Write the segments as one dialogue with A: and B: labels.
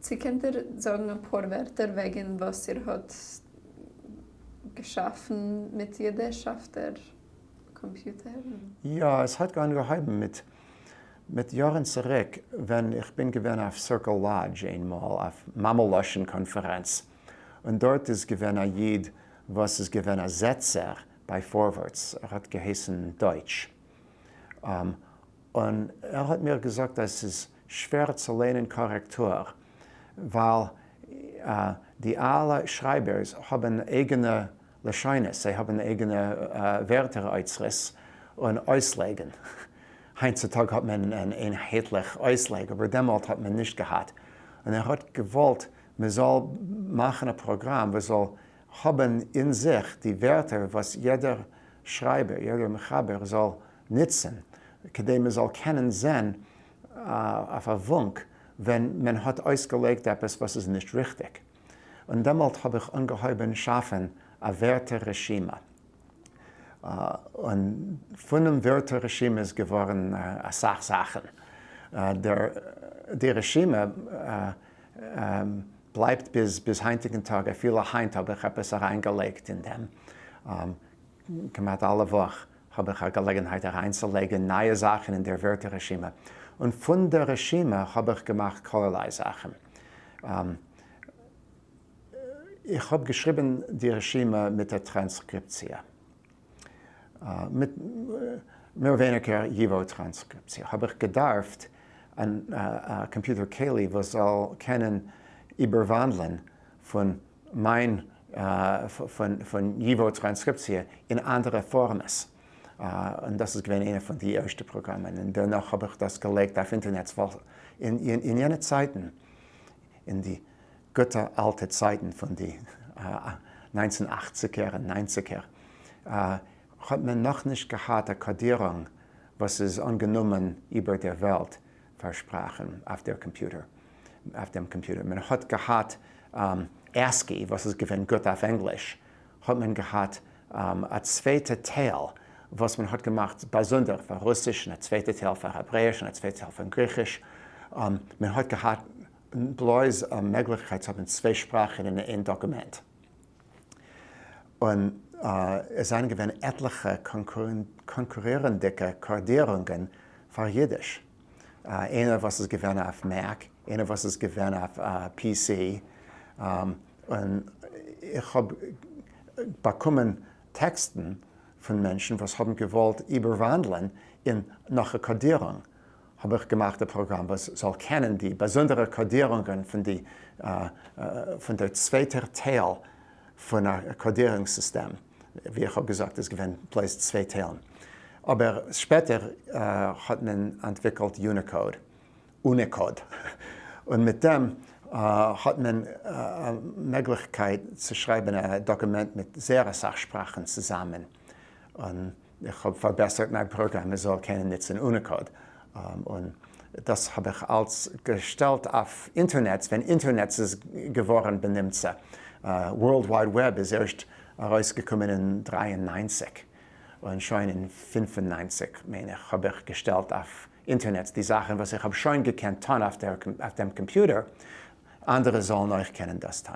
A: צו קענט איר זאגן אפאר ווערטער וועגן וואס איר האט געשאפן מיט אידיש אויף דער קאמפיוטער?
B: יא, עס האט אנגעהויבן מיט מיט יארן צוריק ווען איך בין געווען אויף Circle Lodge איינמאל אויף מאמע לשון קאנפערענץ, און דארט איז געווען א איד וואס איז געווען א זעצער ביי פארווערטס, ער האט געהייסן דויטש, און ער האט מיר געזאגט אז ס'איז שווער צו ליינען קארעקטור ווייל די אלע שרייבערס האבן אייגענע לשונות, זיי האבן אייגענע ווערטער אוצרות און אויסלייגן. היינט צו טאג האט מען אן איינהייטליך אויסלייג אבער דעמאלט האט מען נישט געהאט, און ער האט געוואלט מען זאל מאכן א פראגראם וואס זאל האבן אין זיך די ווערטער וואס יעדער שרייבער, יעדער מחבר זאל נוצן, כדי מען זאל קענען זען אויף א וואונק ווען מען האט אויסגעלייגט עפעס וואס איז נישט ריכטיג. און דעמאלט האב איך אנגעהויבן שאפן א ווערטער רשימה. און פונעם ווערטער רשימה איז געווארן אסאך זאכן. די רשימה בלייבט ביז היינטיגן טאג, אפילו היינט האב איך עפעס אריינגעלייגט אין דעם. כמעט אלע וואך האב איך א געלעגנהייט אריינצולייגן נייע זאכן אין דער ווערטער רשימה, און פון דער רשימה האב איך געמאכט כלערליי זאכן. איך האב געשריבן די רשימה מיט א טראנסקריפציע, מיט מער ווייניגער ייוואו טראנסקריפציע, האב איך געדארפט א קאמפיוטער כלי וואס זאל קענען איבערוואנדלען פון מיין פון ייוואו טראנסקריפציע אין אנדערע פארמעס, און דאס איז געווען איינע פון די ערשטע פראגראמען, און דערנאך האב איך דאס געלייגט אויף אינטערנעץ, ווייל אין יענע צייטן, אין די גוטע אלטע צייטן פון די ניינצן אכציגער און ניינציגער, האט מען נאכנישט געהאט א קאדירונג וואס איז אנגענומען איבער דער וועלט פאר שפראכן אויף דער קאמפיוטער, אויף דעם קאמפיוטער. מען האט געהאט ASCII וואס איז געווען גוט אויף ענגליש, האט מען געהאט א צווייטע טייל וואס מען האט געמאכט באזונדער פאר רוסיש און א צווייטע טייל פאר העברעיש און א צווייטע טייל פאר גריכיש. מען האט געהאט בלויז א מעגליכקייט צו האבן צוויי שפראכן אין איין דאקומענט. און עס זענען געווען עטליכע קאנקורירנדיקע קאדירונגען פאר אידיש. איינער וואס איז געווען אויף Mac, איינער וואס איז געווען אויף PC, און איך האב באקומען טעקסטן פון מענטשן וואס האבן געוואלט איבערוואנדלען אין נאך א קאדירונג, האב איך געמאכט א פראגראם וואס זאל קענען די באזונדערע קאדירונגען פון די פון דער צווייטער טייל פון א קאדירונג סיסטעם, ווי איך האב געזאגט איז געווען בלויז צוויי טיילן, אבער שפעטער האט מען אנטוויקלט Unicode, אוניקאוד, און מיט דעם האט מען א מעגליכקייט צו שרייבן א דאקומענט מיט זייער אסאך שפראכן צוזאמען, און איך האב פארבעסערט מיין פראגראם מען זאל קענען נוצן Unicode, און דאס האב איך אלץ געשטעלט אויף אינטערנעץ ווען אינטערנעץ איז געווארן בנמצא, World Wide Web איז ערשט ארויסגעקומען אין 93, און שוין אין 95 מיין איך האב איך געשטעלט אויף אינטערנעץ די זאכן וואס איך האב שוין געקענט טון אויף דעם קאמפיוטער, אנדערע זאלן אויך קענען דאס טון.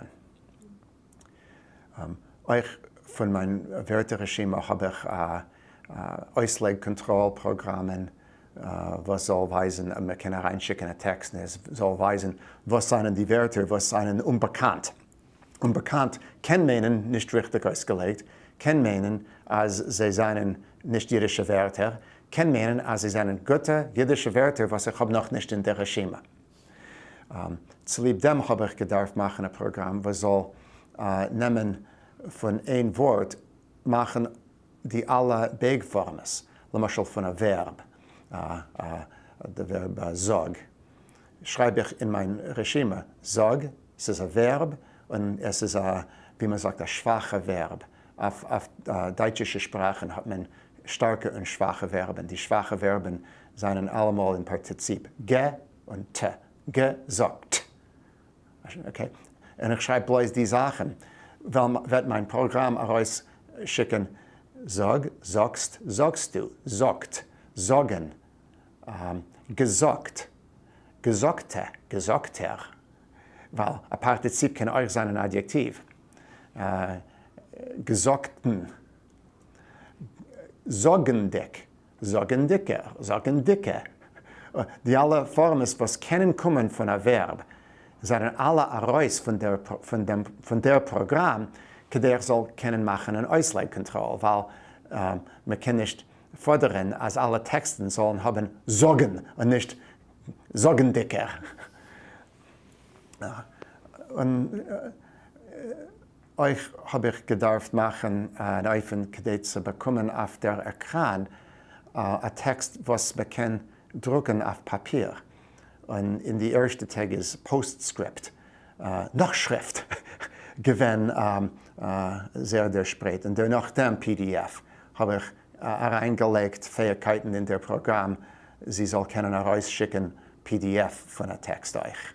B: אויך פון מיין ווערטער רשימה האב איך אויסלייג קאנטראל פראגראמען וואס זאל ווייזן אז מען קען אריינשיקן א טעקסט און עס זאל ווייזן וואס זענען די ווערטער וואס זענען אומבאקאנט. אומבאקאנט קען מיינען נישט ריכטיג אויסגעלייגט, קען מיינען אז זיי זענען נישט אידישע ווערטער, קען מיינען אז זיי זענען גוטע אידישע ווערטער וואס איך האב נאכנישט אין דער רשימה. צוליב דעם האב איך געדארפט מאכן א פראגראם וואס זאל נעמען פון איין ווארט מאכן די אלע בייג פארמעס, למשל פון א ווערב, די ווערב זאג, שרייב איך אין מיין רשימה זאג, ס'איז א ווערב און עס איז א, ווי מען זאגט, א שוואכע ווערב, אויף דייטשישע שפראכן האט מען שטארקע און שוואכע ווערבן, די שוואכע ווערבן זענען אלעמאל אין פארטיציפ גע און ט, געזאגט. Okay, און איך שרייב בלויז די זאכן, וועט מיין פראגראם ארויס שיקן זאג, זאגסט, זאגסטו, זאגט, זאגן, געזאגט, געזאגטע, געזאגטער. ווייל א פארטיציפ קען אויך זיין אן אדיעקטיוו. געזאגטן, זאגנדיק, זאגנדיקער, זאגנדיקע, די אלע פארמעס וואס קענען קומען פון א ווערב, זענען אלע ארויס פון דער פראגראם כדי איך זאל קענען מאכן אן אויסלייג קאנטראל, ווייל מען קען נישט פאדערן אז אלע טעקסטן זאלן האבן זאגן און נישט זאגנדיקער. און אויך האב איך געדארפט מאכן אן אופן כדי צו באקומען אויף דער עקראן א טעקסט וואס מען קען דרוקן אויף פאפיר, און אין די ערשטע טעג איז PostScript, נאכשריפט, געווען זייער דערשפרייט, און דערנאכדעם PDF, האב איך אריינגעלייגט פעאיגקייטן אין דער פראגראם זי זאל קענען ארויסשיקן PDF פון א טעקסט אויך.